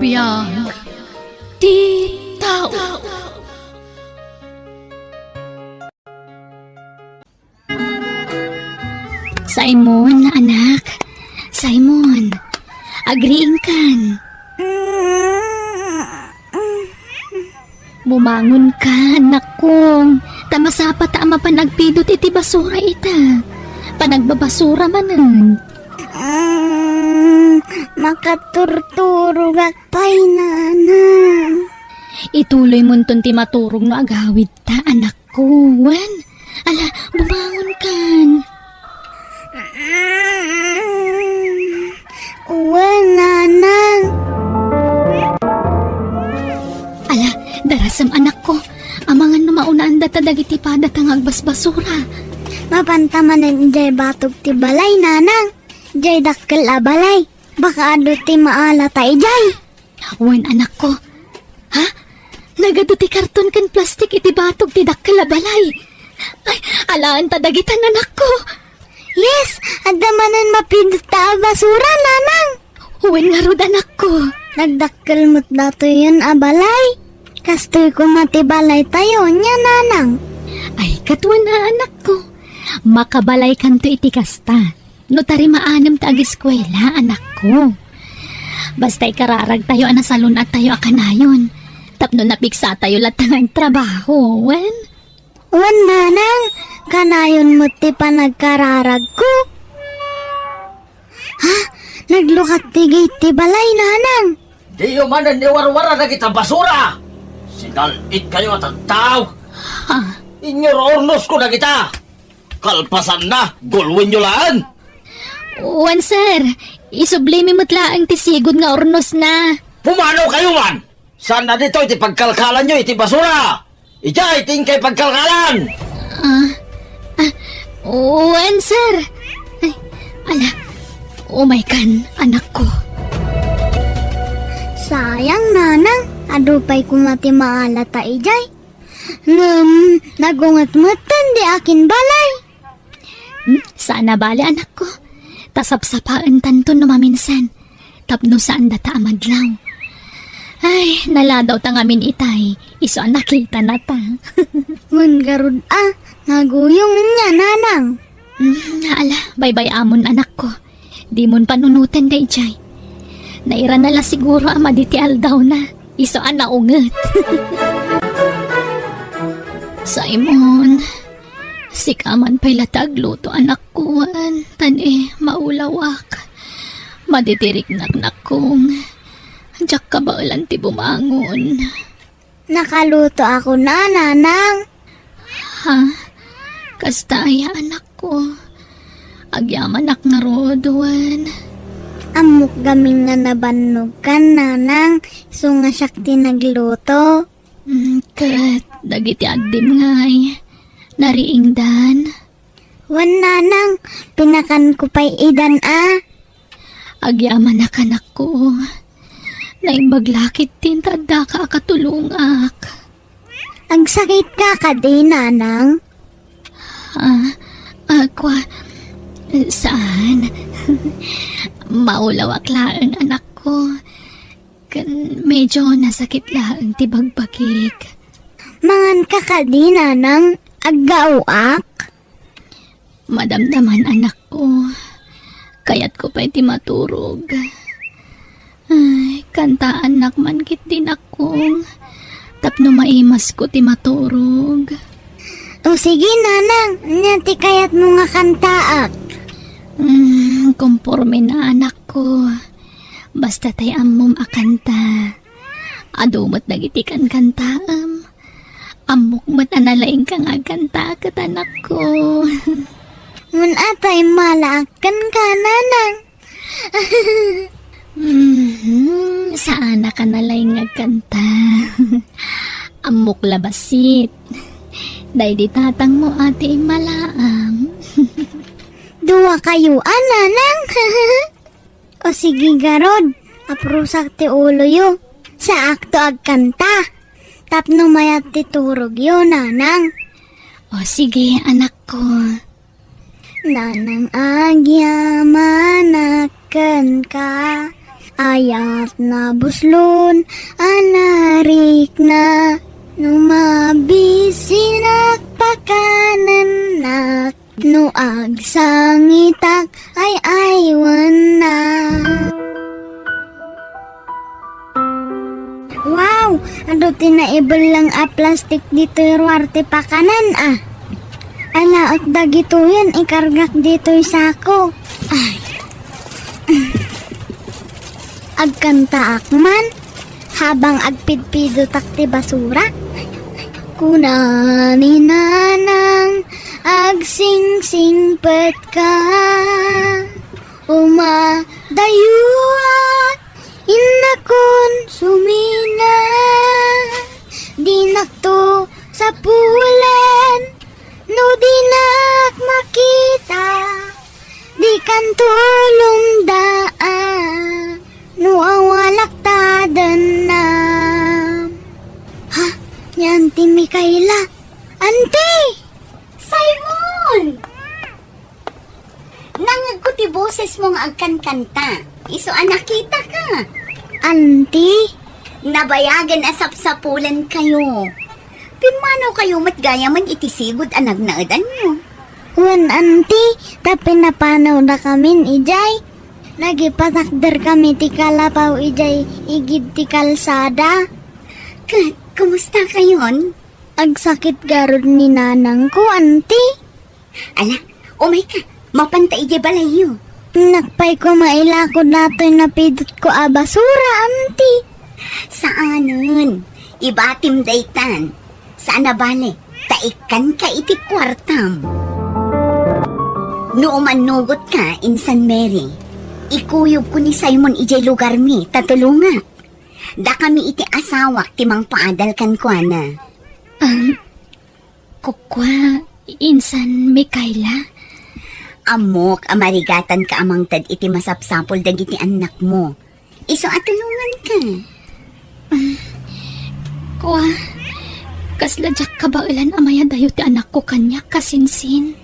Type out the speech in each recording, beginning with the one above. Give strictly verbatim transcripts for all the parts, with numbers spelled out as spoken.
Biag ti tao. Simon, anak. Simon, agriingkan. Bumangon ka, anakko. Ta masapata a mapan agpidut iti basura ita. Panagbabasura manen. Mm, makaturturogak pay, nanang. Ituloy monton ti maturog no agawidta, anakko. Wen, ala, bumangon kan. Wen, nanang. Ala, darasem, anakko. Amangan no maunaan data dagiti padata nga agbasbasura. Mapanta manen idiay batog ti balay, nanang. Idiay dakkel a balay. Baka adu ti maalata idiay. Wen, anakko. Ha? Nagadu ti karton ken plastik iti batog ti dakkel a balay. Ay, alaen ta dagitan, anakko. Yes, adda manen mapidut ta a basura, nanang. Wen ngarud, anakko. Nagdakkel met datoyen a balay. Kastoy koma ti balaytayo, nia, nanang. Ay, ket wen a, anakko. Makabalaykanto iti kasta. No tarimaanam ta ageskuela, anakko. Basta ikararagtayo a nasalun-attayo a kanayon. Tapno napiksatayo latta nga agtrabaho, wen? Wen, nanang, kanayon met ti panagkararagko. Ha? Naglukat ti gate ti balay, nanang. Diyo manen iwarwara dagita basura! Sinal-itkayo a tattao! Ha? Inyo urnosko dagita! Kalpasanna, gulwenyo laeng! Wen, sir. Isublimi met laeng ti sigud nga urnosna. Pumanaw kayo man! Saan na ditoy ti pagkalkalanyo iti basura? Idiay ti inkay pagkalkalan! Ah, ah, wen, sir. Ay, ala, umaykan, anakko. Sayang, nanang, adu pay koma ti maalata idiay. Ngem, nagunget metten di akin balay. Hmm, saan a bale, anakko. Ta sapsapaentanto no maminsan. Tapno saan data a madlaw. Ay, naladawta ngamin itay. Isu a nakitanata. Wen ngarud a, naguyong nia, nanang. Hmm, ala, baybay-amon, anakko. Dimon panunoten daydiay. Nairana la siguro a madi ti aldawna. Isu a naunget. Simon, sika man pay la ti agluto, anakko, wen, ta ni maulawak. Madi ti riknak, nakkong. Diak kabaelan ti bumangon. Nakalutoakon a, nanang. Ha? Kasta aya, anakko? Agyamanak ngarud, wen? Ammok gamin nga nabannogkan, nanang, isu nga siak ti nagluto. Mm, ket dagiti addim ngay, nariingdan? Wen, nanang, pinakanko pay idan a. Agyamanak, anakko. Naimbag la ketdin ta addaka a katulongak. Agsakitka kadi, nanang? Ah, ah, kua, saan. Maulawak laeng, anakko. Ken medyo nasakit laeng ti bagbagik. Manganka kadi, nanang? Aggaoak? Madamdaman, anakko. Kayatko pay ti maturog. Ay, kantaannak man ketdi, nakkong, tapno maimasko ti maturog. O sige, nanang, ania ti kayatmo nga kantaak? Hmm, komporme na, anakko. Basta tay ammom a kanta. Adu met dagiti kankantaem. Ammok met a nalaingka nga agkanta ket, anakko. Ngem ata immalaak kenka, nanang. Mhm, saanak a nalaing nga agkanta. Ammok la bassit. Daydi tatangmo a ti immalaam. Dua kayo a, nanang. O sige garud, aprusak ti uloyo. Saakto agkanta. Tapno mayat ti turogyo, nanang. O sige, anakko. Nanang, agyamanak kenka. Ayat nabuslon a narikna, no mabisinak pakanennak, no agsangitak ay aywanna. Wow! Adu ti naibellang a plastik ditoy ruar ti pakanan, a. Alaek dagitoyen ikargak ditoy sako. Ay. Agkantaak man habang agpidpidotak ti basura. Kuna ni Nanang, agsingsingpetka. Umadayo a, innakon sumina. Dinakto sapulen no dinak makita. Dikan tulongdaan no awalak tadenna. Ha? Ni Auntie Micaela. Auntie! Simon! Nangngegko ti bosesmo nga agkankanta. Isu a nakitaka. Auntie? Nabayagen a sapsapulenkayo. Pimmanawkayo met gayamen iti sigud a nagnaedanyo. Wen, Auntie, ta pinapanawdakamin idiay. Nagipatakderkami ti kalapaw idiay igid ti kalsada. Ket, kumustakayon? Agsakit garud ni nanangko, Auntie. Ala, umayka, mapanta idiay balayyo. Napay ko mailako datoy napidotko a basura, Auntie. Saanen, ibatim daytan. Saan a bale, ta ikkanka iti kuartam. No umannugotka, Insan Mary, ikuyogko ni Simon idiay lugarmi, ta tulongak. Dakami iti asawak ti mangpaadal kenkuana. Um, Kukua, Insan Micaela? Ammok a marigatanka a mangted iti masapsapul dagiti annakmo. Isu a tulonganka. Um, kua, kasla diak kabaelan a mayadayo ti anakko kaniak, kasinsin.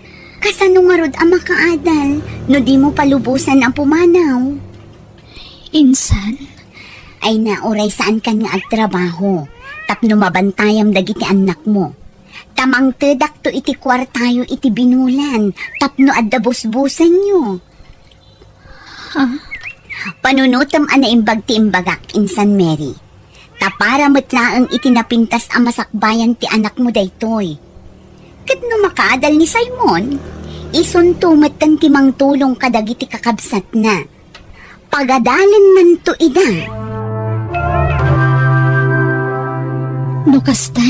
Kasano ngarud a makaadal no dimo palubosan a pumanaw? Insan? Ay na, uray saankan nga agtrabaho tapno mabantayam dagiti annakmo. Ta mangtedakto iti kuartayo iti binulan tapno adda busbusenyo. Ha? Panunotem a naimbag ti imbagak, Insan Mary. Ta para met laeng iti napintas a masakbayan ti anakmo daytoy. Ket no makaadal ni Simon, isunto metten ti mangtulong kadagiti kakabsatna. Pagadalennanto ida. No kasta,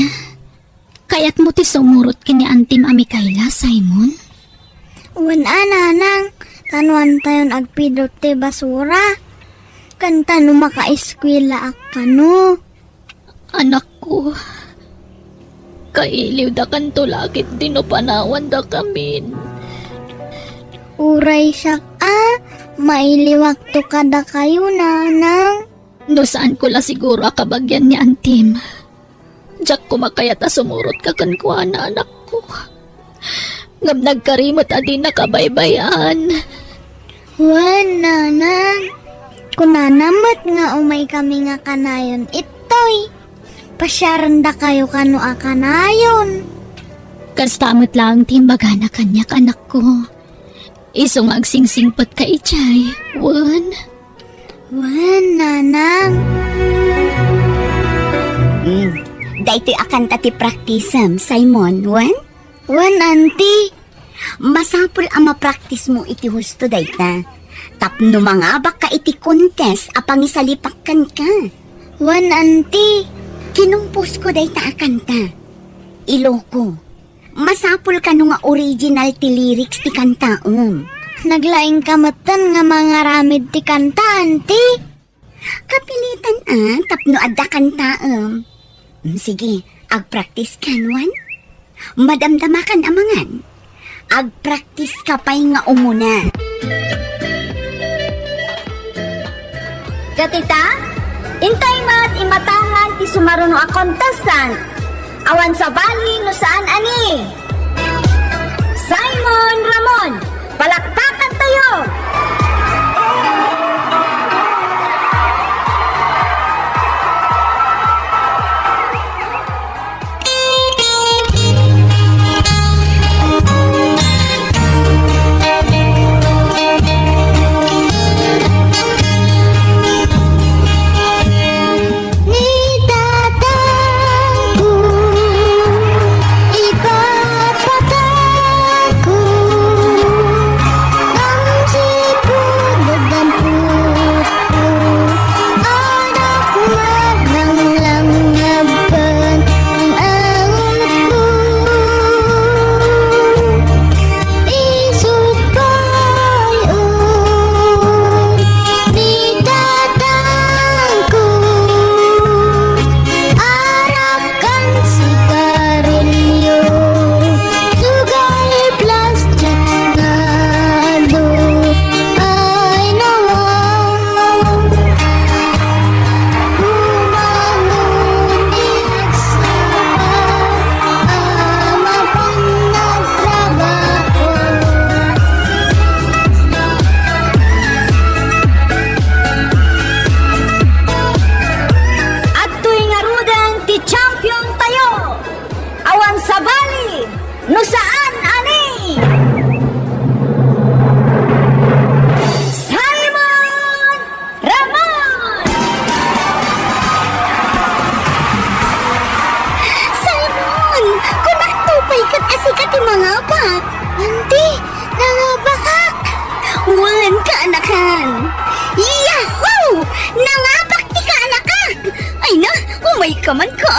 kayatmo ti sumurot ken ni Antim a Micaela, Simon? Wen a, nanang, ta no antayon agpidot ti basura, ken ta no makaeskuelaak kano. Anakko, kailiwdakanto la ketdi no panawandakamin. Uray siak a, mailiwakto kadakayo, nanang. No saanko la siguro a kabagian ni Antim, diak koma kayat a sumurotka kenkuana, anakko. Ngem nagkari met a dinaka baybay-an. Wen, nanang. Kunana met nga umaykami nga kanayon ittoy. Pasiarendakayo kano a kanayon. Kasta met laeng ti imbagana kaniak, anakko. Isu nga agsingsingpetka idiay, wen? Wen, nanang. Hmm, daytoy a kanta ti praktisem, Simon, wen? Wen, Auntie. Masapul a mapraktismo iti husto dayta. Tapno mangabakka iti contest a pangisalipak kenka. Wen, Auntie. Kinumposko dayta a kanta. Iloko. Masapul kano nga original ti lyrics ti kantaem. Naglaingka metten nga mangaramid ti kanta, Auntie? Kapilitan a, tapno adda kantaem. Mm, sige, agpraktis kan, wen? Madamdamakan a mangan. Agpraktis ka pay nga umuna. Ket ita, intay met imatangan ti sumaruno a contestant. Awan sabali no saan a ni Simon Ramon. Palakpakantayo!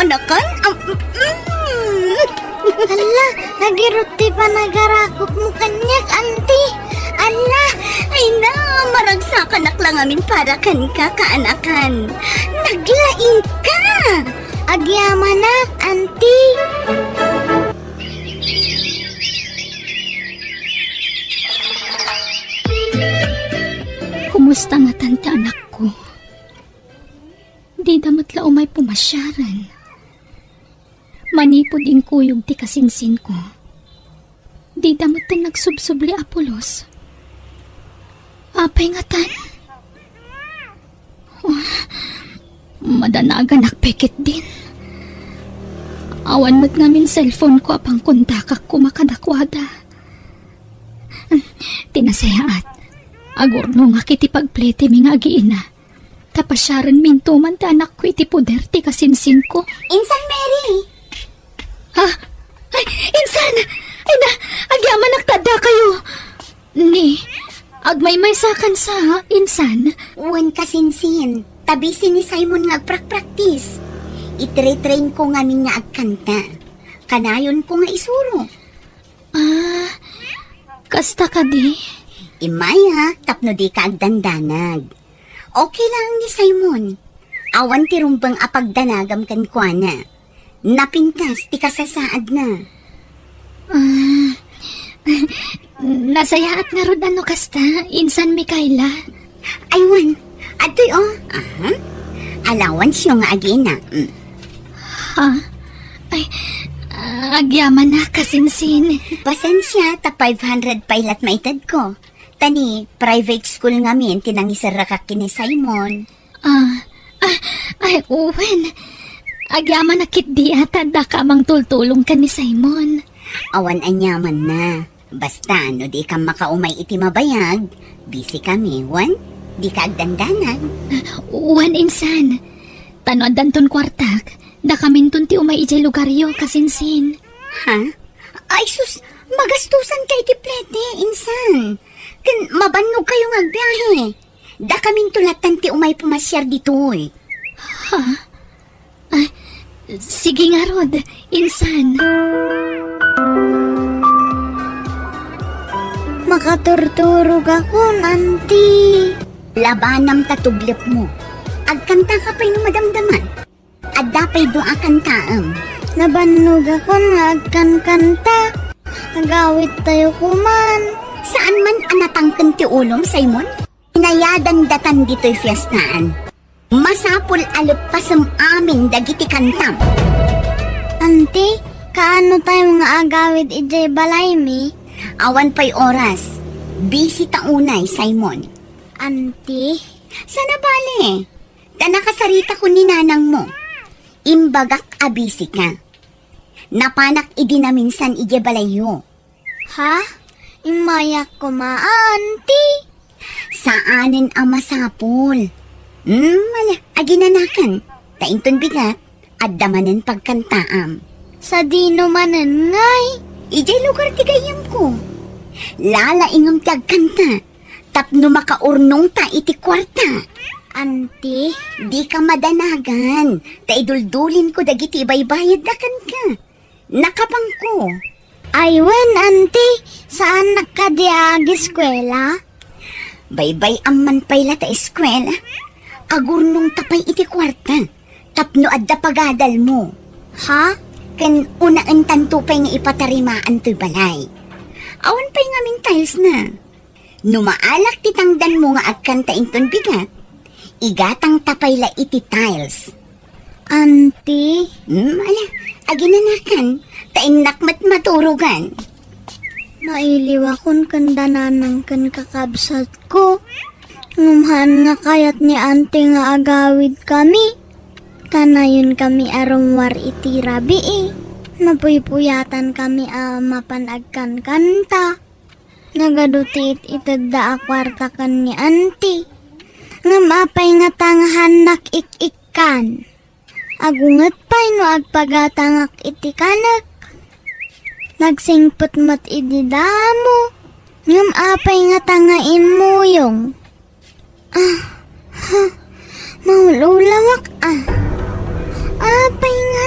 Anakan? Am-, mm. Hala, nagirut ti panagarakopmo kaniak, anti. Hala, ay na, maragsakanak la ngamin para kenka, kaanakan. Naglaingka! Agyamanak, anti. Kumusta ngatan ti anakko? Dida met la umay pumasiaren. Manipud inkuyog ti kasinsinko, dida met nagsubsubli a pulos. Apay ngatan? Oh, madanaganak pay ketdin. Awan met ngamin cellphone-ko a pangkontakak koma kadakuada. Ti nasayaat, agurnongak iti pagpletemi nga agiina. Ta pasiarenminto man ti anakko iti poder ti kasinsinko. Insan, Mary! Ha? Ay, insan! Ay na, agyamanak ta addakayo! Ni, agmaymaysakan sa, insan? Wen, kasinsin, ta busy ni Simon nga agprakpraktis. Itre-train ko ngamin nga agkanta. Kanayon ko nga isuro. Ah, kasta kadi? Immay, tapno dika agdandanag. Okay lang ni Simon. Awan ti rumbeng a pagdanagam kenkuana. Napintas ti kasasaadna. Ah, nasayaat ngarud no kasta, insan Mikaela. Ay, wen. Adtoy, oh. Aha. Allowance-yo nga agiina. Mm. Ha? Ay, ah, agyamanak, kasinsin. Pasensia, ta five hundred pay la't maitedko. Ta ni private school ngamin ti nangiserrekak ken ni Simon. Ah, ah, ay, wen. Agyamanak ketdi a ta addaka a mangtultulong ken ni Simon. Awan aniamanna. Basta, no dikam makaumay iti mabayag, busy kami, wen? Dika agdandanag. Wen, insan. Ta no addanton kuartak, dakaminton ti umay idiay lugaryo, kasinsin. Ha? Ay, sus, magastusanka iti plete, insan. Ken mabannogkayo nga agbiahe. Dakaminto lattan ti umay pumasiar ditoy. Ha? Ay, sige ngarud, insan. Makaturturogakon, anti. Labanam ta tublepmo. Agkantaka pay no madamdama. Adda pay dua a kantaem. Nabannogakon nga agkankanta. Agawidtayo koman. Saan man a natangken ti ulom, Simon? Inayadan datan ditoy fiestaan. Masapul a leppasem amin dagiti kantam. Anti, kaano tayo nga agawid idiay balaymi? Awan pay oras. Busy ta unay, Simon. Anti? Sana bale. Ta nakasarita ko ni nanangmo. Imbagak a busy ka. Napanak idi naminsan idiay balayyo. Ha? Immayak koma, anti? Saanen a masapul. Hmm, wala, aginanakan. Ta inton bigat, adda manen pagkantaam. Sadino manen ngay? Idiay lugar ti gayyemko. Lalaingem ti agkanta. Tapno makaurnongta iti kuarta. Anti? Dika madanagan, ta iduldulinko dagiti ibaybayadda kenka. Nakapangko. Ay wen, anti, saannak kadi a agiskuela? Baybay-am man pay la ta eskuela. Agurnongta pay iti kuarta, tapno adda pagadalmo. Ha? Ken unaentanto pay nga ipatarimaan toy balay. Awan pay ngamin tiles na. No maalak ti tangdanmo nga agkanta inton bigat, igatangta pay la iti tiles. Anti? Hmm, ala, aginanakan, ta innak met maturogan. Mailiwakon ken dananang ken kakabsatko. Ngem haan nga kayat ni anti nga agawid kami. Kanayon kami a rummuar iti rabii. Napuypuyatan kami a mapan agkankanta. Nagadu ti it-itedda a kuarta ken ni anti. Ngem apay ngata nga haannak ik-ikkan? Agunget pay no agpagatangak iti kanek. Nagsingpet met idi damo. Ngem apay ngata nga immuyong? Ah, ha, maul-ulawak, ah. Apay nga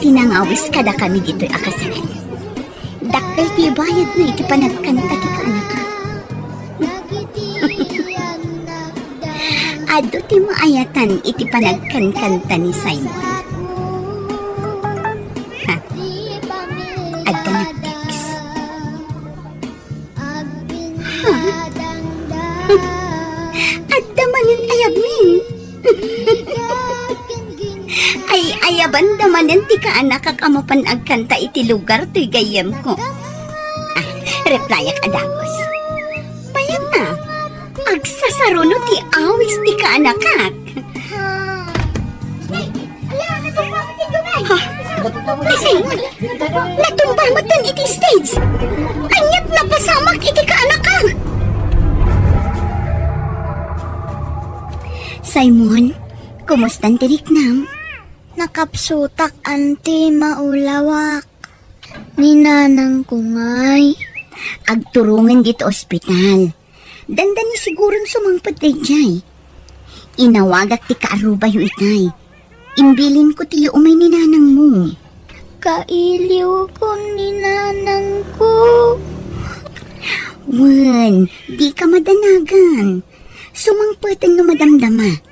Ti nangawis kadakami ditoy a kasaraan. Dakkel ti ibayadna iti panagkanta ti kaanakak. Adu ti maayatan iti panagkankanta ni Simon. Ha? Adda nag-text. Ha? Adda manen ayabmi. Ay, ayabanda manen ti kaanakak a mapan agkanta iti lugar toy gayyemko. Ah, replyak a dagus. Payam na, agsasaruno ti awis ti kaanakak. Ha? Ni Simon, natumba metten iti stage. Ania't napasamak iti kaanakak? Simon, kumustan ti riknam? Nakapsutak, anti, maulawak. Ni nanangko ngay. Agturongen ditoy ospital. Dandani siguron sumangpet daydiay. Inawagak ti kaarubayo itay. Imbilinko ti umay ni nanangmo. Kailiwkon ni nanangko. Wen, dika madanagan. Sumangpeten no madamdama.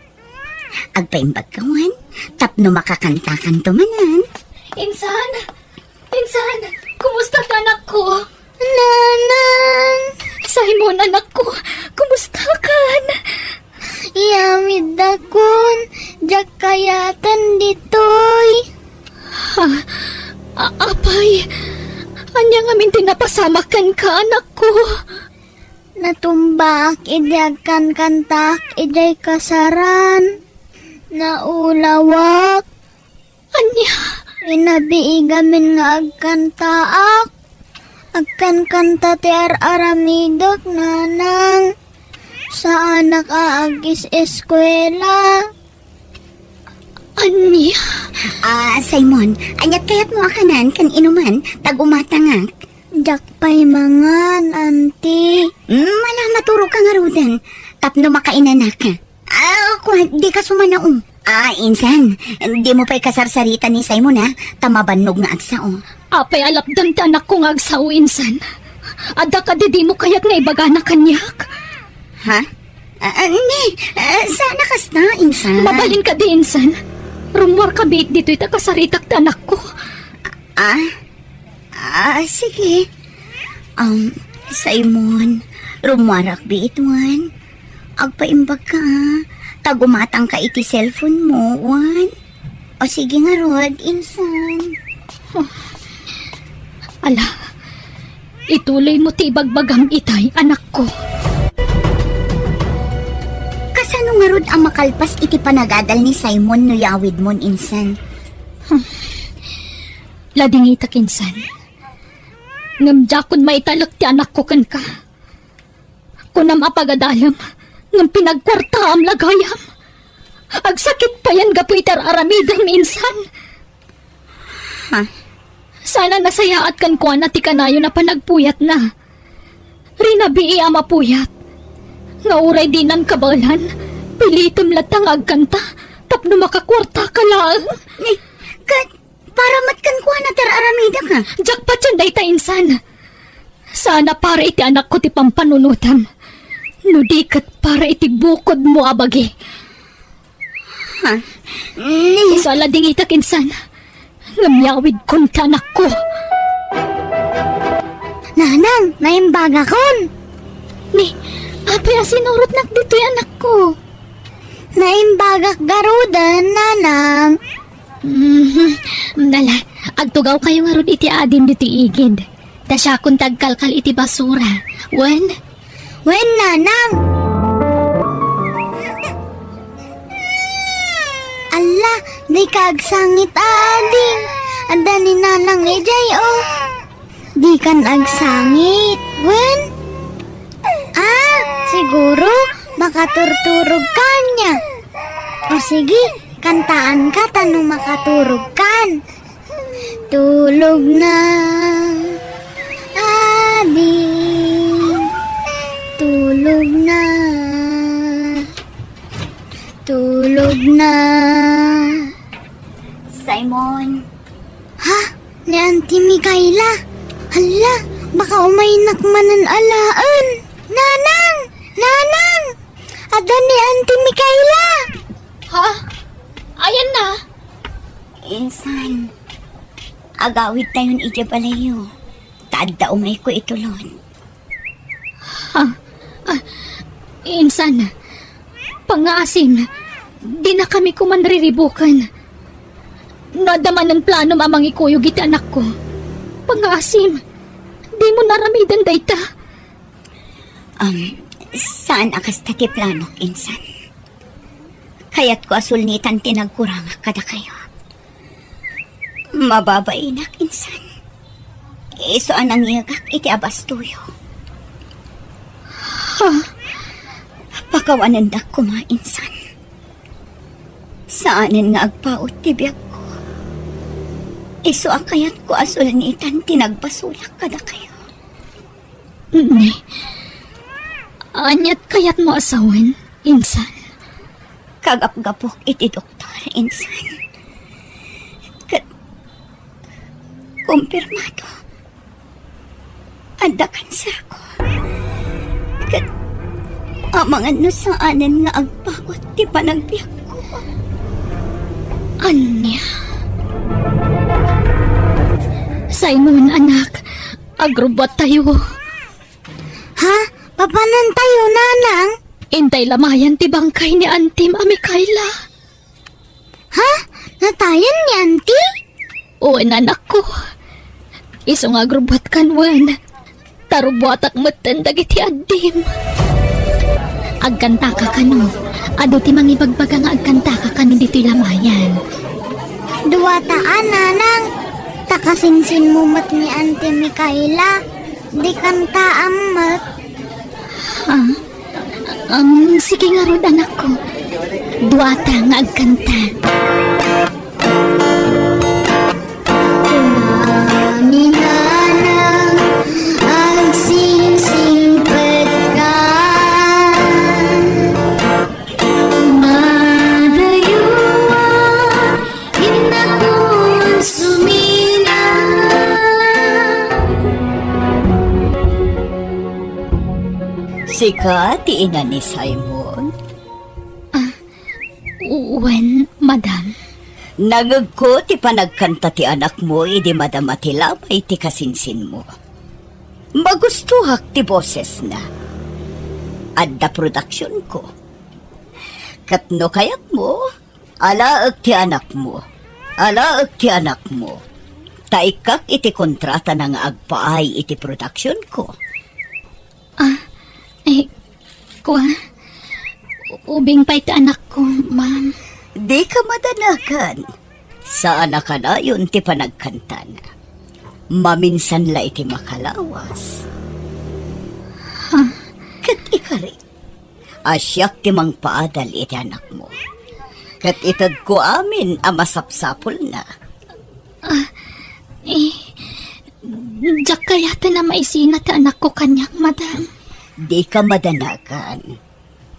Agpaimbagka wen, tapno makakantakanto manen. Insan! Insan! Kumusta ti anakko? Nanang! Simon, anakko, kumustakan? Iyawiddakon, diak kayaten ditoy. Ah, a-, apay, ania ngamin ti napasamak kenka, anakko? Natumbaak idi agkankantaak idiay kasaraan. Naulawak. Ania? Rinabii gamin nga agkantaak. Agkankanta ti ar-aramidek, nanang. Saanak a agis-eskuela. Ania? Ah, Simon, ania't kayatmo a kanan ken inuman, ta gumatangak? Diak pay mangan, anti. Mm, ala, maturogka ngaruden, tapno makainanaka. Ah, kua, dika sumanaom. Ah, insan, dimo pay kasarsarita ni Simon, ha? Ta mabannog nga agsao. Apay a lapdan ti anakko nga agsao, insan? Adda kadi dimo kayat nga ibagana kaniak? Ha? Ah, ah, ni, ah, saan a kasta, insan? Mabalin kadi, insan? Rummuarka biit ditoy ta kasaritak ti anakko. Ah? Ah, sige. Um, Simon, rummuarak biit wen. Agpaimbagka, ah. Ta gumatangka iti cellphone mo, wen. O sige ngarud, insan. Ala, ituloymo ti ibagbagam itay, anakko. Kasano ngarud a makalpas iti panagadal ni Simon no yawidmon, insan? Ladingitak, insan. Ngem diakon maitalek ti anakko kenka. Kunam a pagadalem, ngem pinagkuartaam la gayam. Agsakit payen gapu iti ar-aramidem, insan. Ha? Saan a nasayaat kenkuana ti kanayon a panagpuyatna. Rinabii a mapuyat. Nga uray dinan kabaelan, pilitem latta nga agkanta tapno makakuartaka laeng. Ni, ket para met kenkuana ti ar-aramidek, a? Diak patien dayta, insan. Saan a para iti anakko ti pampanunotem, no di ket para iti bukodmo a bagi. Ha? Ni- Sala dingitak, insan. Ngem yawidkon ti anakko. Nanang, naimbagakon. Ni, apay a sinurotnak ditoy, anakko? Naimbagak garuden, nanang. Mhm. Nala, agtugawkayo ngarud iti adim ditoy igid. Ta siakon ti agkalkal iti basura. Wen? Wen, nanang. Alla, dika agsangit, ading. Adda ni nanang idiay, o. Dikan agsangit, wen? Ah, siguro, makaturturog ka ania. O sige, kantaanka ta no makaturog kan. Tulog na, ading. Tulog na. Tulog na. Simon. Ni Auntie Mikaela. Hala, baka umaynak manen alaen. Nanang! Nanang! Adda ni Auntie Mikaela! Ha? Ayanna? Insan, agawidtayon idiay balayyo. Ta adda umayko itulon. Ha? Ah, insan, pangngaasim, dinakami koma riribuken. No adda manen planom a mangikuyog iti anakko, pangngaasim, dimo aramiden dayta. Um, saan a kasta ti planok, insan. Kayatko a sulnitan ti nagkurangak kadakayo. Mababainak, insan. Isu a nangyegak iti abastoyo. Ha? Pakawanendak koma, insan. Saanen nga agpaut ti biagko. Isu a kayatko a sulnitan ti nagbasolak kadakayo. Ni, aniat kayatmo a sawen, insan? Kagapgapok iti doktor, insan. Ket kumpirmado, adda kanserko. Ket amangan no saanen nga agpaut ti panagbiagko. Ania? Simon, anak, agrubbuattayo. Ha? Papanantayo, nanang? Intay lamayan ti bangkay ni Antim a Mikaela. Ha? Natayen ni Anti? Wen, anakko. Isu nga agrubbuatkan wen. Ta rubbuatak metten dagiti addim. Agkantaka kano? Adu ti mangibagbaga nga agkantaka kano ditoy lamayan. Duata a, nanang. Ta kasinsinmo met ni Auntie Mikaela. Dikantaam met. Ah, um, sige ngarud, anakko. Duata nga agkanta. Kumaminana, agsingsipetka. Madayuan, innakon sumina. Sika ti ina ni Simon? Ah, wen, madam. Nangegko ti panagkanta ti anakmo idi madama ti labay ti kasinsinmo. Magustoak ti bosesna. Adda produksionko. Ket no kayatmo, alaek ti anakmo. Alaek ti anakmo. Ta ikkak iti kontratana nga agpaay iti produksionko. Ah, eh, kua, ubing pay ti anakko, ma'am. Dika madanagan. Saan a kanayon ti panagkantana. Maminsan la iti makalawas. Ha? Ket ikari, a siak ti mangpaadal iti anakmo. Ket itedko amin a masapsapulna. Ah, eh, diak kayaten a maisina ti anakko kaniak, madam. Dika madanagan.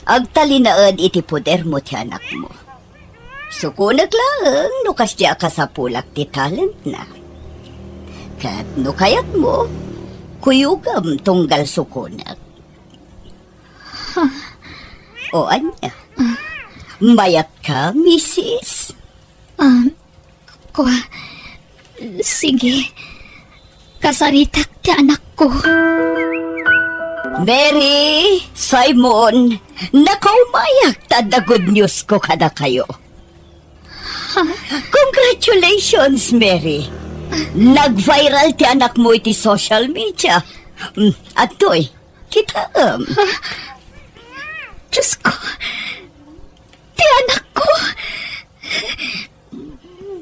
Agtalinaed iti podermo ti anakmo. Sukonek laeng no kasdi a kasapulak ti talentna. Ket no kayatmo, kuyogem tunggal sukonek. Ha? O ania? Ah. Mayatka, misis? Ah, kua, sige. Kasaritak ti anakko. Mary, Simon, nakaumayak ta adda good news ko kadakayo. Ha? Congratulations, Mary. Nag-viral ti anakmo iti social media. Mm, adtoy, kitaem. Ha? Diyos ko, ti anakko.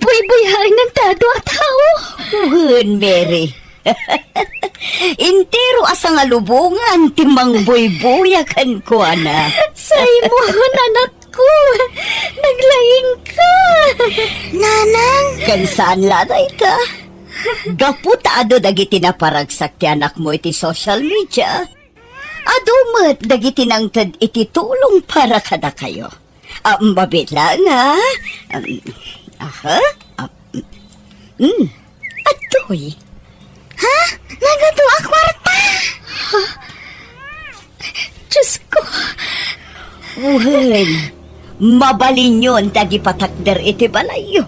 Buybuyaenan ti adu a tao. Wen, Mary. Entero a sangalubongan ti mangbuybuya kenkuana. Simon, anakko. Naglaingka. Nanang. Ken saan la dayta. Gapu ta adu dagiti naparagsak ti anakmo iti social media, adu met dagiti nangted iti tulong para kadakayo. Ah, mabiit laeng, ah. Um, aha? Ah, mm. Mm. At Daytoy? Ha? Nagadu a kwarta? Diyos ko. Wen, mabalinyon ti agipatakder iti balayyo.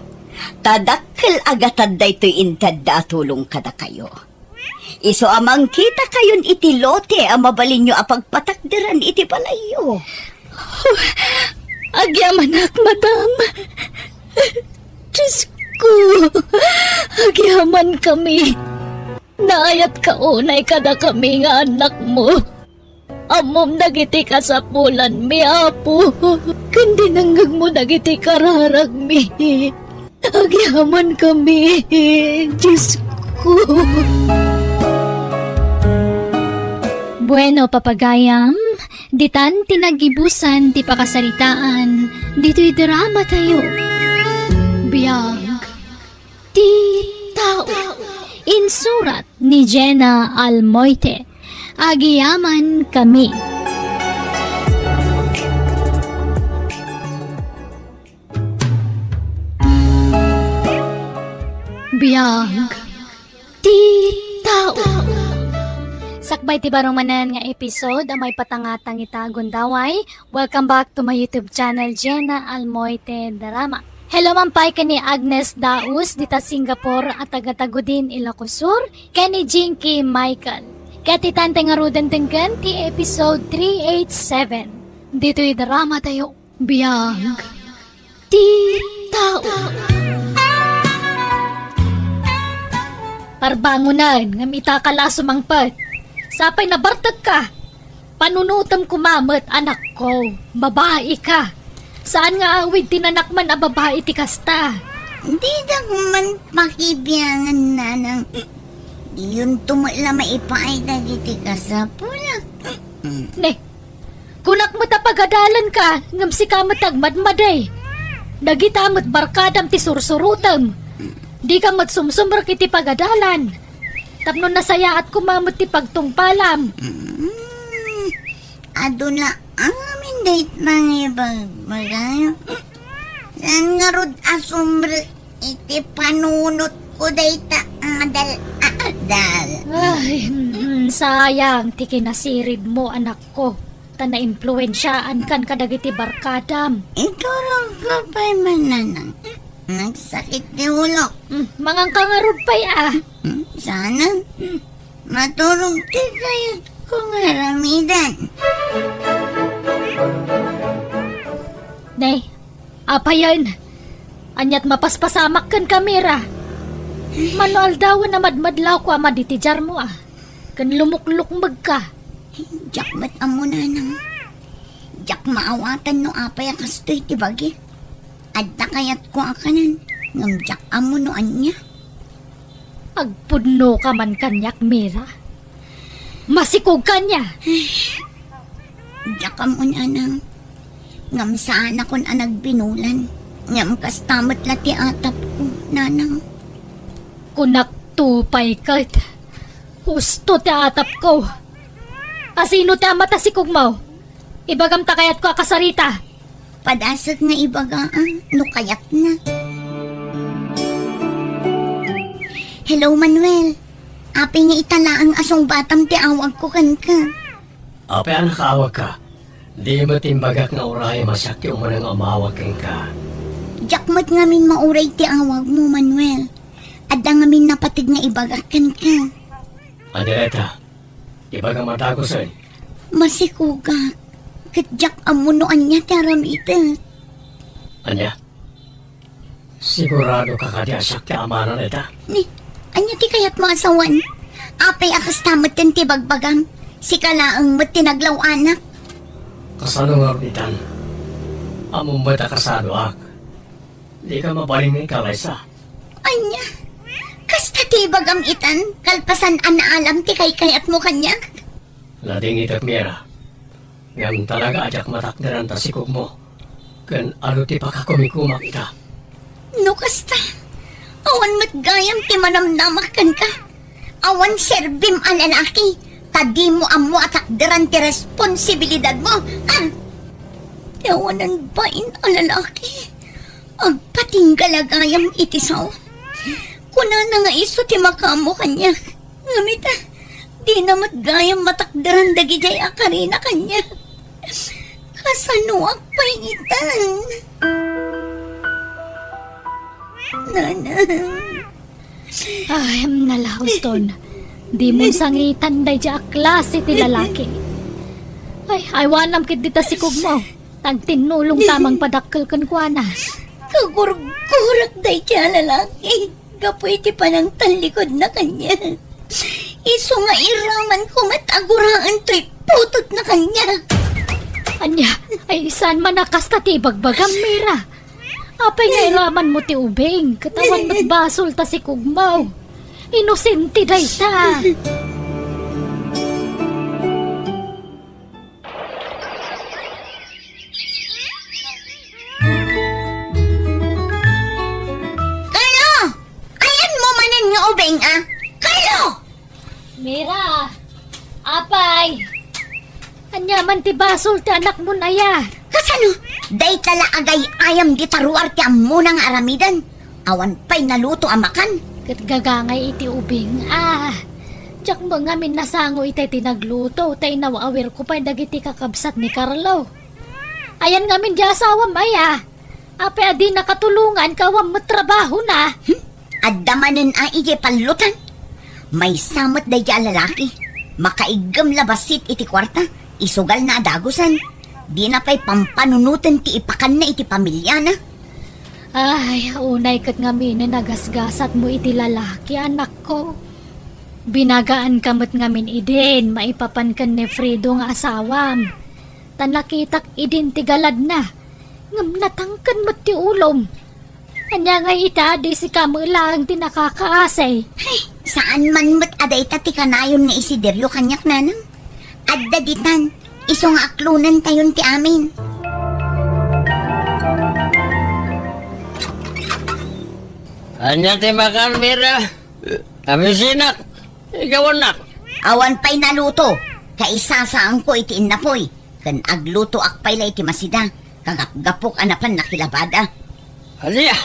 Ta dakkel a gatad daytoy intedda a tulong kadakayo. Isu a mangkitakayon iti lote a mabalinyo a pagpatakderan iti balayyo. Agyamanak, madam. Diyos ko, agyamankami. Naayatka unay kadakami nga annakmo. Ammom dagiti kasapulanmi, Apo, ken dinengngegmo dagiti kararagmi. Agyamankami, Diyos ko. Bueno, papagayam, ditan ti naggibusan ti pakasaritaan ditoy dramatayo. Biag ti tao. Insurat ni Jenna Almoite. Agyamankami. Biag ti tao. Sakbay ti baro manen nga episode a maipatangatang ita a gundaway, welcome back to my YouTube channel, Jenna Almoite Drama. Hello man pay ken ni Agnes Daus dita Singapore a taga-Tagudin, Ilocos Sur, ken ni Jinky Michael. Ket ditan ti ngaruden denggen ti episode three eight seven. Ditoy dramatayo. Biag ti tao. Parbangonen, ngem ita ka la a sumangpet. Sapay nabartekka. Panunotem koma met, anakko. Babaika. Saan nga awid ti nanakman a babai ti kasta. Didak man pakibiangan, nanang. Diyonto met la maipaay dagiti kasapulak. Ne, kunak met a pagadalanka, ngem sika met agmadmadi. Dagita met barkadam ti sursurotem. Dika met sumsumrek iti pagadalan. Tapno nasayaat koma met ti pagtungpalam. Mm, adu la amin dayta nga ibagbagayo. Saan ngarud a sumrek iti panunotko dayta adal-adal? Ay, mm, sayang ti kinasiribmo, anakko. Ta naimpluensiaankan kadagiti barkadam. Iturongko pay man, nanang. Nagsakit ti ulok. Mm, manganka ngarud pay, a. Mm, saan? Mm. Maturog ti kayatko nga aramiden. Ne, apayen, aniat mapaspasamak ken kamera? Mano aldawen a madmadlawko a madi ti diarmo, a. Ken lumuklukmegka. Diak met ammo, nanang. Diak maawatan no apay a kastoy ti bagik. Adda kayatko a kanen, ngem diak ammo no ania. Agpudnoka man kaniak, Mira. Masikogka ania? Diak ammo, nanang. Ngem saanakon a nagbinulan. Ngem kasta met la ti atapko, nanang. Kunakto pay ket, husto ti atapko. Asino ti ama ta sikogmo? Ibagam ta kayatko a kasarita. Padasek nga ibaga, a, no kayatna. Hello, Manuel. Apay nga ita laeng a sungbatam ti awagko kenka? Apay a nakaawagka? Di met imbagak nga urayem a siak ti umuna nga umawag kenka. Diak met ngamin mauray ti awagmo, Manuel. Adda ngamin napateg nga ibagak kenka. Ania dayta? Ibagam a dagusen. Masikogak, ket diak ammo no ania ti aramidek. Ania? Siguradoka kadi a siak ti amana dayta? Ni, ania ti kayatmo a sawen? Apay a kasta metten ti bagbagam? Sika laeng met ti naglaw-anak. Kasano ngarud itan? Ammom met a kasadoak. Dika mabalin nga ikalaysa. Ania? Kasta ti ibagam itan, kalpasan a naalam ti kaykayatmo kaniak? Nadingitek, Mira. Ngem talaga a diak matakderan ta sikogmo. Ken adu ti pakakumikumak ita. No kasta, awan met gayam ti manamnamak kenka. Awan serbim a lalaki, ta dimo ammo a takderan ti responsibilidadmo. Ah! Ti awanan bain a lalaki. Agpatingga la gayam iti sao. Kunana nga isu ti makaammo kaniak. Ngem ita, dina met gayam matakderan dagidiay a karina kaniak. Kasanoak pay itan? Nanang. Ay, nala, Houston. Dimo sangitan daydiay a klase ti lalaki. Ay, aywanam ket dita sikugmo. Tagtinnulong ta mangpadakkel kenkuana. Kagurgurak daydiay a lalaki. Gapu iti panangtallikudna kaniak. Isu nga iramanko met a guraen toy putotna kaniak. Ania, ay saan man a kasta ti ibagbagam, Mira? Apay nga iramanmo ti ubing, ket awan met basol ta sikugmo. Inosente dayta. Carlo! Ayanmo manen nga ubing, a? Carlo! Mira! Apay! Ania man ti basol ti anakmon aya? Kasano? Dayta la agay-ayam dita ruar ti ammona nga aramiden. Awan pay naluto a makan. Ket gagangay iti ubing, a. Diak met ngamin nasango itay ti nagluto, ta inaw-awirko pay dagiti kakabsat ni Carlo. Ayan ngamin di asawam aya? Apay a di nakatulongan ket awan met trabahona? Hmm? Adda manen a idiay pallutan? Maysa met daydiay a lalaki. Makaiggem la bassit iti kuarta. Isugalna a dagusen. Dina pay pampanunoten ti ipakanna iti pamiliana. Ay, unay ket ngamin a nagasgasatmo iti lalaki, anakko. Binagaanka met ngamin idin maipapan ken ni Fredo nga asawam. Ta nakitak idin ti galadna. Ngem natangken met ti ulom. Ania ngay ita, di sika met laeng ti nakakaasi? Ay, saan man met a dayta ti kanayon nga isiderio kaniak, nanang. Adda ditan, isu nga aklonentayon ti amin. Ania ti makan, Mira? Abisinak, igawannak. Awan pay naluto, kaisasaanko iti innapoy. Ken aglutoak pay la iti masida, kagapgapok a napan nakilabada. Ania?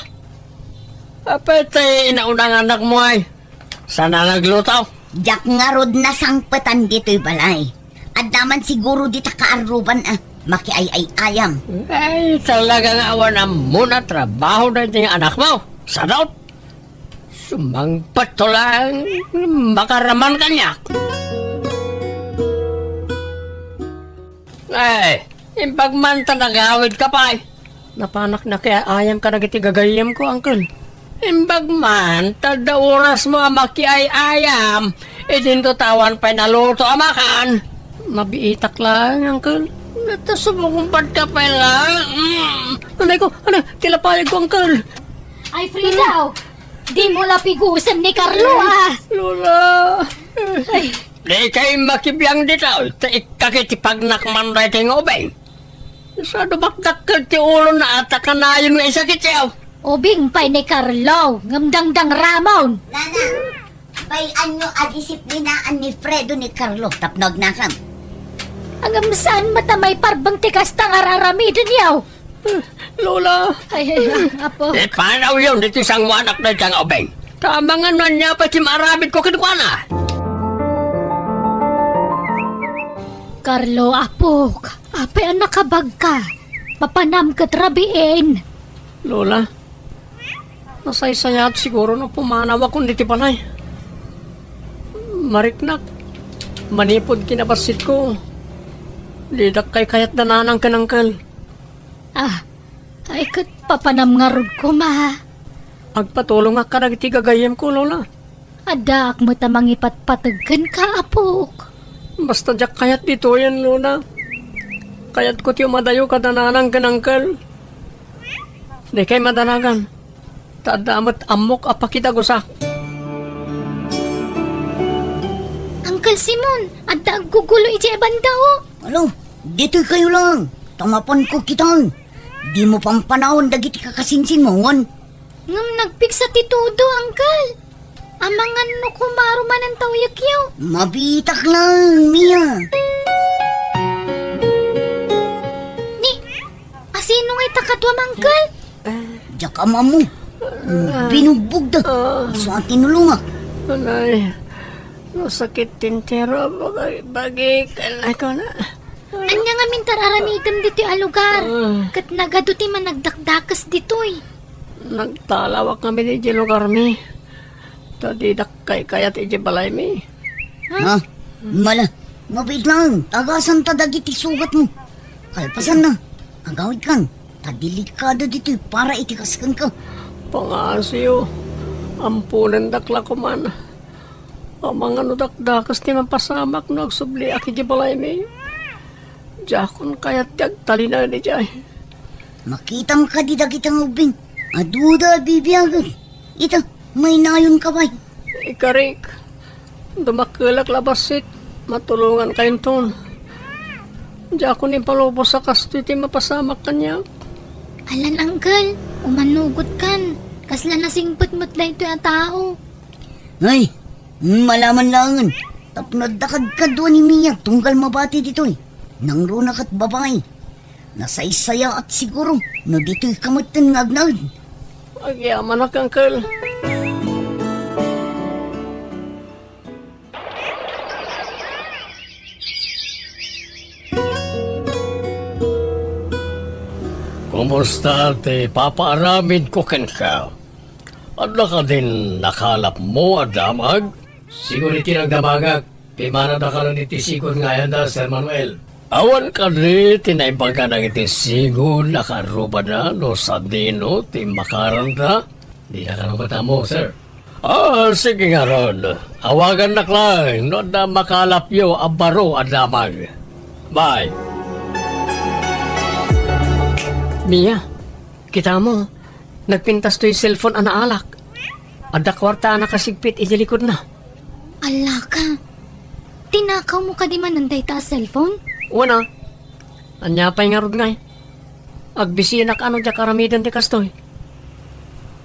Apay ti inauna nga anakmo ay? Saan a nagluto? Diak ngarud nasangpetan ditoy balay. Adda man siguro dita kaarruban a makiay-ay-ayam. Ay, talaga nga awan ammona trabaho daytoy nga anakmo. Sadot! Sumangpet to lang, makaraman kaniak. Ay, imbag man ta nagawidka pay. Napanak nakiay-ayam kadagiti gagayyemko, Uncle. Imbag man ta adda orasmo a makiay-ayam, idinto ta awan pay naluto a makan. Mabiitak laeng, Uncle. Natasubungbatka pay laeng. Mm. Anay ko, anay, tilapayag ko, Uncle. Ay, Frida, oh. Dimo la pigusen ni Carlo, ah. Lola. Ay. Dikay makibiang dita, ta ikkak iti pagnakman daytoy nga ubing. Sadu bakdakkel ti ulona a ta kanayon nga isakityo. Ubing pay ni Carlo, ngem dangdangramon. Nana, bay-anyo a disiplinaan ni Fredo ni Carlo tapno agnakam. Ngem saan met a maiparbeng ti kasta nga ar-aramidenyo? Lola. Ay, ay, ay, apo. Ipanawyon ditoy sangoanak dayta nga ubing. Ta amangan no ania pay ti maaramidko kenkuana. Carlo, apok, apay a nakabagka? Papanam ket rabiin. Lola, nasaysayaat siguro no pumanawakon ditoy balay. Mariknak, manipud kinabassitko, didak kaykayat da nanang ken uncle. Ah, ay ket papanam ngarud koma. Agpatulongak kadagiti gagayyemko, Lola. Addaak met a mangipatpateg kenka, apok. Basta diak kayat ditoyen, Lola. Kayatko ti umadayo kada nanang ken uncle. Dikay madanagan. Ta adda met ammok a pakidagusak. Uncle Simon, adda aggugulo idiay banda, oh. Ano? Ditoy kayo lang. Ta mapanko kitan. Dimo pampanawan dagiti kakasinsinmoan. Ngem nagpigsa ti tudo, Uncle. Amangan no kumaro manen ta uyekyo. Mabitak lang, Mia. Ni, asino ngay ta kaduam, Uncle? Diak ammo. Binugbogda. Ah. Isu a tinulongak. Anay, nasakit ti entero, bagi, bagi, kailangan ko na. Ania ngamin ti ar-aramidem ditoy a lugar? Ah. Ket nagadu ti managdakdakes ditoy. Nagtalawak ngamin idiay lugarmi. Ta didak kaykayat idiay balaymi. Ha? Mala, mabiit laeng, tagasanta dagiti sugatmo. Kalpasanna, agawidkan, ta delikado ditoy para iti kas kenka. Pangaasiyo, amponendak la koman. Amangan no dakdakes ti mapasamak no agsubliak idiay balaymi. Diakon kayat ti agtalinaed idiay. Makitam kadi dagita nga ubbing? Aduda a bibiagen. Ita, maynayonka pay. Ikarik, dumakkelak la bassit, matulongankayonton. Diakon ipalubos a kastoy ti mapasamak kaniak. Alan, Uncle, umanugotkan. Kasla nasingpet met daytoy a tao. Ay, malaman laengen. Tapno adda kadkadua ni Mia tunggal mabati ditoy. Nangruna ket babai. Nasaysayaat siguro no ditoyka metten nga agnaed. Agyamanak, Uncle. Kumusta ti papaaramidko kenka? Adda kadin nakalapmo a damag? Sigud iti nagdamagak, pimanadakalan iti sigud nga ayanda, Sir Manuel. Awan kadi ti naibaga dagiti sigud a kaarrubada no sadino ti makaranda? Dina kano met ammo, sir. Ah, sige ngarud. Awagannak laeng no adda makalapyo a baro a damag. Bye. Mia, kitamo, nagpintas toy cellphone a naalak. Adda kuarta a nakasigpit iti likudna. Alaka, tinakawmo kadi manen dayta a cellphone? Wen a. Ania pay ngarud ngay? Agbisinak a no diak aramiden ti kastoy.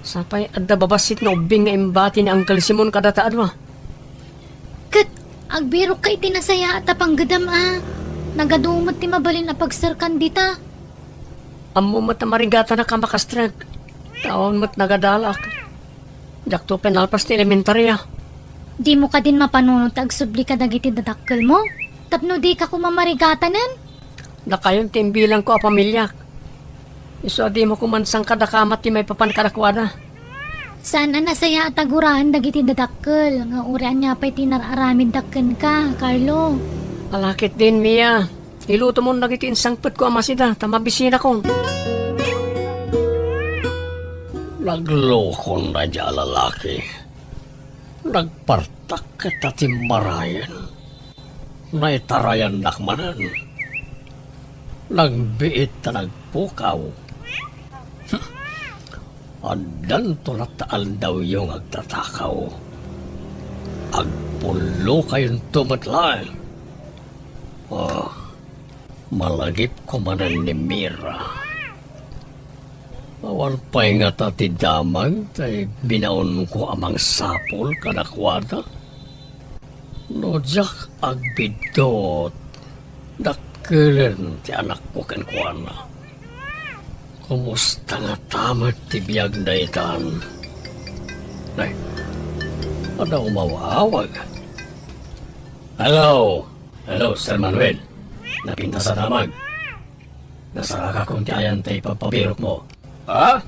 Sapay adda babassit nga ubbing nga imbati ni Uncle Simon kadata a dua. Ket agbirokka iti nasayaat a panggedam a. Nagadu met ti mabalin a pagserkan dita. Ammom met a marigatanak a makastrek. Awan met nagadalak. Diakto pinalpas ti elementaria. Dimo kadin mapanunot ti agsubli kadagiti dadakkelmo? Tapno dika koma marigatanen? Dakayon ti imbilangko a pamiliak. Isu a dimo koma sangkadakamat ti maipapan kadakuada. Saan a nasayaat a guraen dagiti dadakkel nga uray ania pay ti nar-aramidda kenka, Carlo. Ala ketdin, Mia. Ilutomon dagiti insangpetko a masida ta mabisinakon. Naglokon daydiay a lalaki. Nagpartak ket ta timmarayen. Naitarayannak manen. Nagbiit ta nagpukaw. Addanto latta aldawyo nga agtatakaw. Agpullokayonto met laeng. Ah, malagipko manen ni Mira. Awan pay ngata ti damag ta binaonko a mangsapul kadakuada. No diak agbiddut, dakkelen ti anakko kenkuana. Kumusta ngata met ti biag daytan? Nay, adda umawawag. Hello! Hello, Sir Manuel. Napintas a damag. Nasarakakon ti ayan ta ipagpabirokmo. Ha?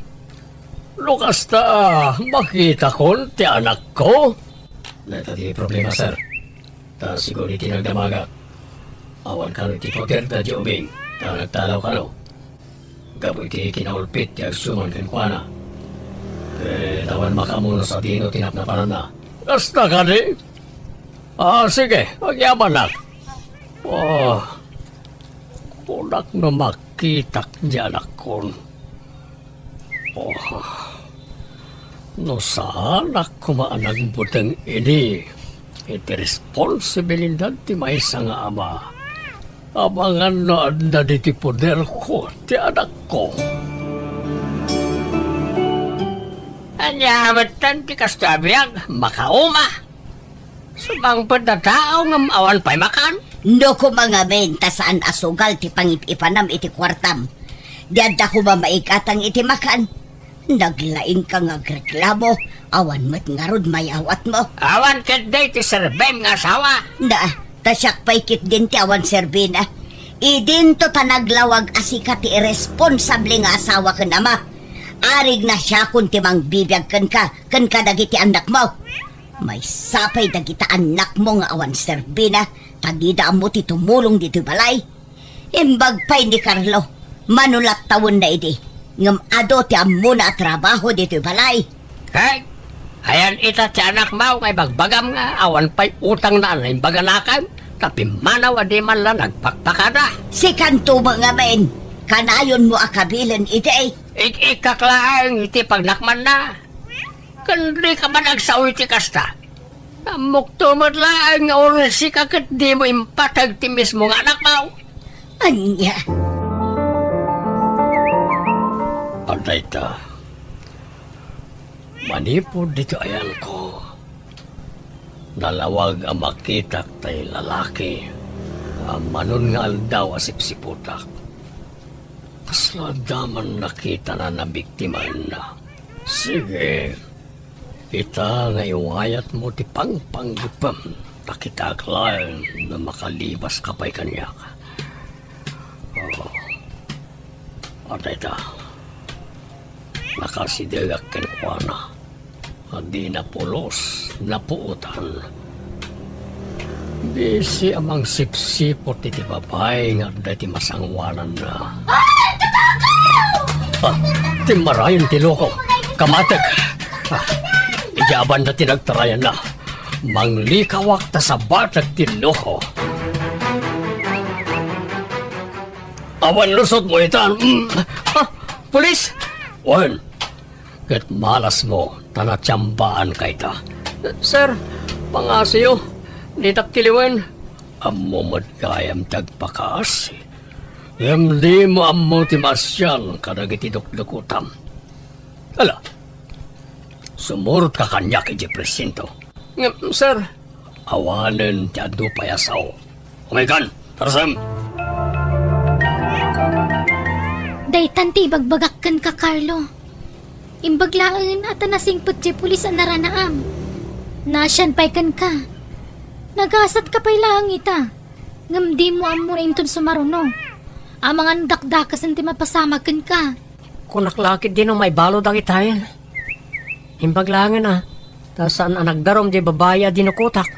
No kasta, makitakon ti anakko? Dayta ti problema, sir. Ta sigun iti nagdamagak, awan kano iti poder daydiay ubing, ta nagtalaw kano. Gapu iti kinaulpit ti agsuman kenkuana. Ket awan makaammo no sadino ti napnapananna. Kasta kadi? Ah, sige, agyamanak. Oh, kunak no makitak diay anakkon. Oh, no saanak koma a nagbuteng idi iti responsibilidad ti maysa nga ama, amangan no adda ditoy poderko ti anakko. Ania metten ti kastoy a biag? Makauma! Sumangpet a tao ngem awan pay makan? No koma ngamin ta saan a sugal ti pangip-ipanam iti kuartam, di adda koma maigatang iti makan. Naglaingka nga agreklamo, awan met ngarud mayawatmo. Awan ketdi ti serbim nga asawa. Na, ta siak pay ketdin ti awan serbina. Idinto ta naglawag a sika ti irresponsable nga asawa ken ama. Arig na siakon ti mangbibiag kenka, ken kadagiti annakmo. Maysa pay dagita annakmo nga awan serbina, ta dida ammo ti tumulong ditoy balay. Imbag pay ni Carlo, mano latta wenna idi, ngem adu ti ammona a trabaho ditoy balay. Kay, ayan ita ti anakmo nga ibagbagam nga awan pay utangna a naimbaganakan, ta pimmanaw a di man la nagpakpakada. Sikanto met ngamin, kanayonmo a kabilen idi. Ik-ikkak laeng iti pagnakmanna. Ken dika man agsao iti kasta. Ammokto met laeng nga uray sika ket dimo impateg ti mismo nga anakmo. Ania? Adda ita. Manipud ditoy ayanko, nalawag a makitak tay lalaki a manon nga aldaw a sipsiputak. Kasla adda man nakitana a nabiktimaenna. Sige, ita nga iwayatmo ti pangpanggepem, ta kitaek laeng no makalibaska pay kaniak. Oh, adda ita. Nakasidegak kenkuana. A dina pulos, napuotan. Bisi a mangsipsipot iti babai nga adda iti masangoananna. Ah, ti marayen ti loko. Kamatek. Ah, idiay banda ti nagtarayanna. Manglikawak ta sabatek ti loko. Awan lusotmo itan. Mm. Ah, pulis! Wen, ket malasmo ta natiambaanka ita. Sir, pangasiyo, ditak tiliwen. Ammo met gayam ti agpakaasi. Ngem dimo ammo ti maasian kadagiti dukdukotam. Ala, sumurotka kaniak idiay presinto. Ngem, sir. Awanen ti adu pay a sao. Umaykan, Tarzan! Daytan ti ibagbagak kenka, Carlo. Imbag laeng a ta nasingpet ti pulis a naranaam. Naasian pay kenka. Nagasatka pay laeng ita. Ngem dimo ammo inton sumaruno. Amangan dakdakesen ti mapasamak kenka. Kunak la ketdi no maibalo dagitayen. Imbag laengen a, ta saan a nagdarum diay babai a dinukotak.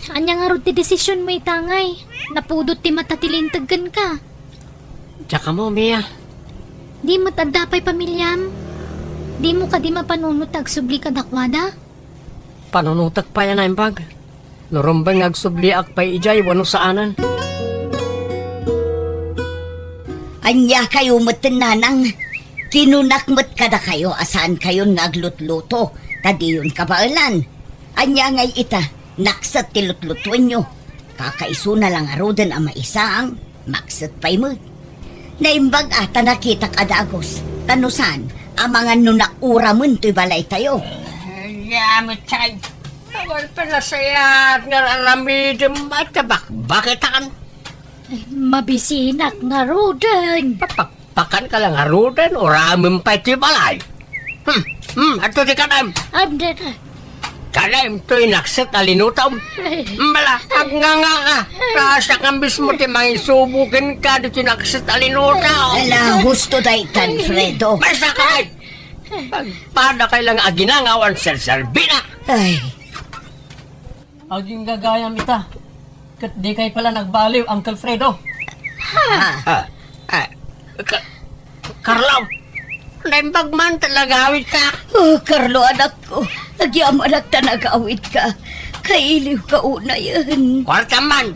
Ania ngarud ti desisionmo ita ngay? Napudot ti mata ti linteg kenka. Diak ammo, Mia. Di met adda pay pamiliam? Dimo kadi mapanunot ti agsubli kadakuada? Panunotek pay a naimbag. No rumbeng nga agsubliak pay idiay wenno saanen. Ania kayo met, nanang? Kinunak met kadakayo a saankayon nga aglutluto, ta diyon kabaelan. Ania ngay ita, nakset ti lutlutuenyo. Kakaisuna la ngaruden a maisaang, makset pay met. Naimbag a ta nakitak a dagus, ta no saan, amangan no nauramen toy balaytayo. Ay, amitay. Awan panasayaat nga aramidem a tabakbakitan. Ay, mabisinak ngaruden. Papak- Pakan ka lang ngaruden, uramem pay ti balay. Hmm, hmm, adto ti kadem. Adda. Kadem toy nakset a linutom. Ay. Bala, agnganga ka. Rasa ka mismo ti mangisubo kenka ditoy nakset a linutom. Ala, husto daytan, Fredo. Maysa ka, ay. Agpada kay lang aginangawan serserbina. Ay. Agingga gayam ita. Ket dikay pala nagbaliw, Uncle Fredo. Ha? Ah, ah, Ka-, Carlo, naimbag man ta nagawidka. Oh, Carlo, anakko, agyamanak ta nagawidka. Kailiwka unayen. Kuarta man.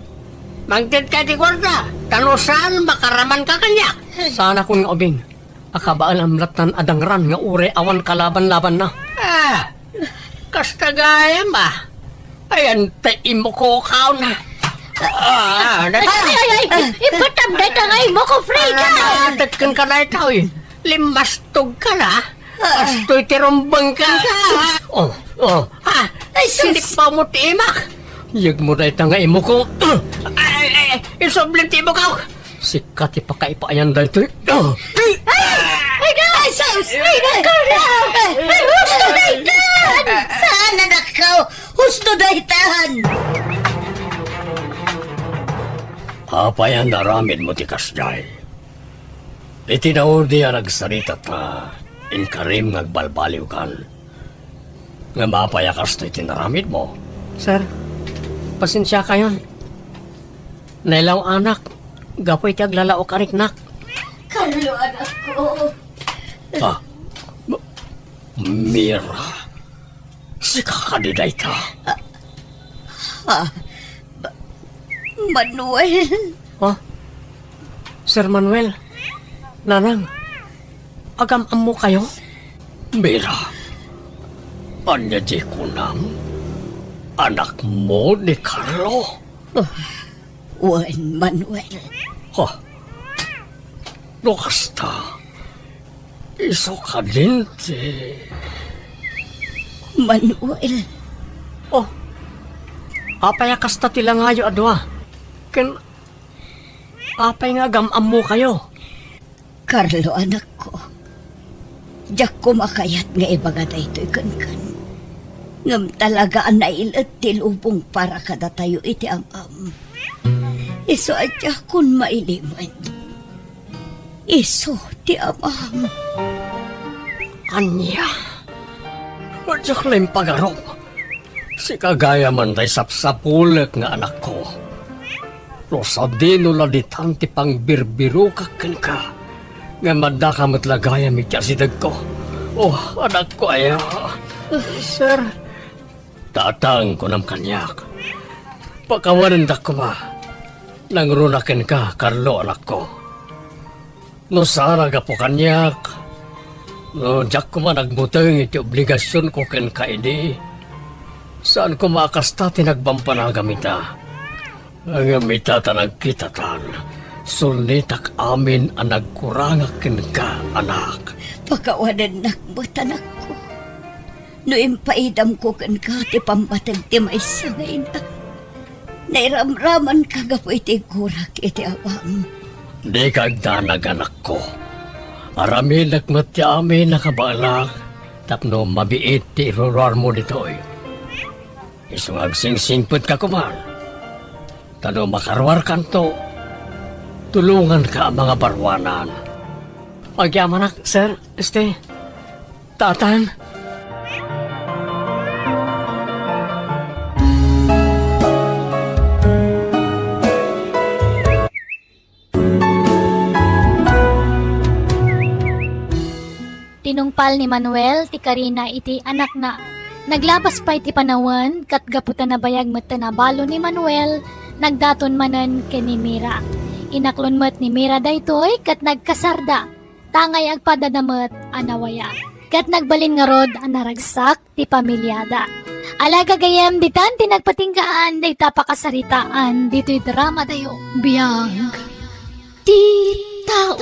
Mangted ka ti kuarta. Ta no saan, makaramanka kaniak. Saanakon nga ubing. A kabaelam lattan a dangran nga uray awan kalaban-labanna. Ah, kasta gayam a. Ayan ta imukokaw na. Ah, nata- Ay, ay, ay, ay, ipatam dayta nga imuko, Frida. Anak, tekken ka na itaw, eh. Limastog ka na. Astoy ti rumbeng ka. Oh, oh. Ah, ay, sus. Sinippaw mo ti imak. Yegmo dayta nga imuko. Ay, ay, ay, isublim ti imuko. Sika ti pakaipayan daytoy. Ay! Ay, guys! Ay, Ay, Carlo! Ay, husto daytan! Saan, anakko? Husto daytan! Apay a naaramidmo ti kasdiay? Iti naudi a nagsarita ta, inkarim nga agbalbaliwkan. Ngem apay a kastoy ti naaramidmo? Sir, pasensiakayon. Nailaw-anak gapu iti aglalaok a riknak. Carlo, anakko. Ah, M-, Mira, sika kadi dayta? Ah, ah, Ma-, Manuel. Ah, Sir Manuel, Nanang, agam-ammokayo? Mira, ania diay kunam? Anakmo ni Carlo? Ah, wen, Manuel. Ha? No kasta, isu kadin ti Manuel. Oh, apay a kasta ti langayo a dua? Ken apay nga agam-ammokayo? Carlo, anakko, diak koma kayat nga ibaga daytoy kenkan. Ngem talaga a nailet ti lubong para kadatayo iti am-am. Isu a diakon mailimen. Isu ti amam. Ania? Diak la impagarup. Sika gayam ti sapsapulek nga anakko. No sadino la ditan ti pangbirbirokak kenka, ngem addaka met la gayam iti asidegko. Oh, anakko aya. Sir. Tatang, kunam kaniak. Pakawanendak koma. Nangruna kenka, Carlo, anakko. No saan a gapu kaniak, no diak koma nagbuteng iti obligasionko kenka idi, saan koma a kasta ti nagbambanagam ita. Ngem ita ta nagkitatan, sulnitak amin a nagkurangak kenka, anak. Pakawanennak met, anakko. No impaidamko kenka ti pammateg ti maysa nga ina, nairamramanka gapu iti iggurak iti awam. Dika agdanag, anakko. Aramidek met ti amin a kabaelak tapno mabiit ti iruruarmo ditoy. Isu nga agsingsingpetka koman. Ta no makaruarkanto, tulonganka a mangabaruanan. Agyamanak, sir, este, tatang. Tinungpal ni Manuel ti karina iti anakna. Naglabas pay ti panawen, ket gapu ta nabayag met a nabalo ni Manuel, nagdaton manen ken ni Mira. Inaklon met ni Mira daytoy ket nagkasarda, tangay agpaddada met a nawayag. Ket nagbalin ngarud a naragsak ti pamiliada. Ala, gagayyem, ditan ti nagpatinggaan dayta pakasaritaan ditoy dramadayo. Biag ti tao.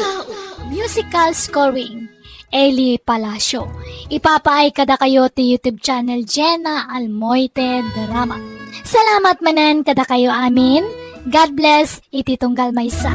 Musical scoring, Eli Palacio. Ipapaay kadakayo ti YouTube channel Jenna Almoite Drama. Salamat manen kadakayo amin. God bless iti tunggal maysa.